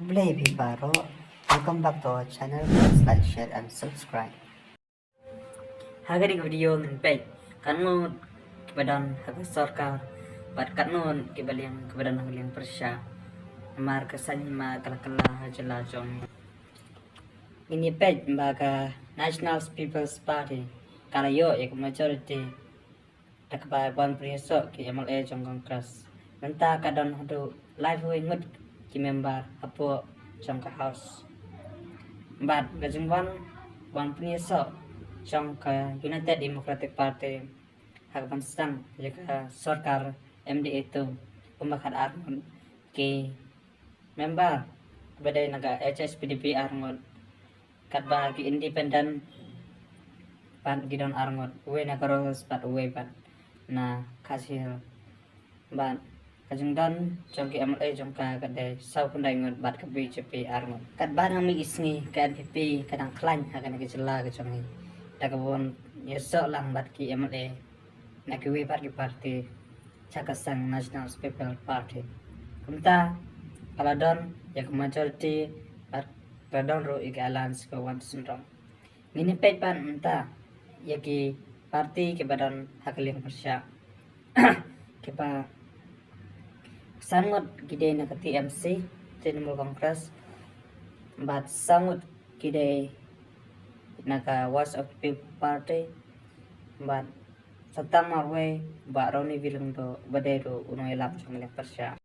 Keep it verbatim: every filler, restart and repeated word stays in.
Khublei phi baroh. Welcome back to our channel. Please like, share and subscribe. Ha kane ka video ngin peit katno kiba don ha ka sorkar bad katno kiba liang kiba don ha ka liang pyrshah. Namar ka saiñ hima ka la kylla ha jylla jong ngi. Ngin ïa peit ba ka National People's Party ka la ïoh ïa ka majority da kaba wan pynïasoh ki M L A jong Congress. Mynta ka don haduh laiphew wei ngut ki member hapoh jong ka House. Bad ka jingwan wan pynïasoh jong ka United Democratic Party ha kaban sdang ïa ka sorkar M D A two, kumba khatar ngut ki member ba dei na ka H S P D P, ar ngut, katba ki independent pat ki don ar ngut, uwei na ka Rose bad uwei pat na Khasi Hills. Bad ka jingdon jong ki M L A jong ka ka dei saw khyndai ngut bad ka B J P ar ngut. Katba nang mih ki sngi ka N P P ka dang khlaiñ ha kane ka jylla ka jong ngi da kaba wan ïasoh lang bad ki M L A na kiwei pat ki party sha ka seng National People's Party. Kumta ka la don ïa ka majority bad ka la don ruh ïa ka alliance ka wan synrong. Ngin ïa peit pat mynta ïa ki party kiba don ha ka liang pyrshah. Kiba san ngut ki dei na ka T M C, Trinamool Congress, bad san ngut ki dei na ka Voice of the People Party, bad sa tang marwei Bah Ronnie V Lyngdoh ba dei ruh u nongïalam jong ka liang pyrshah.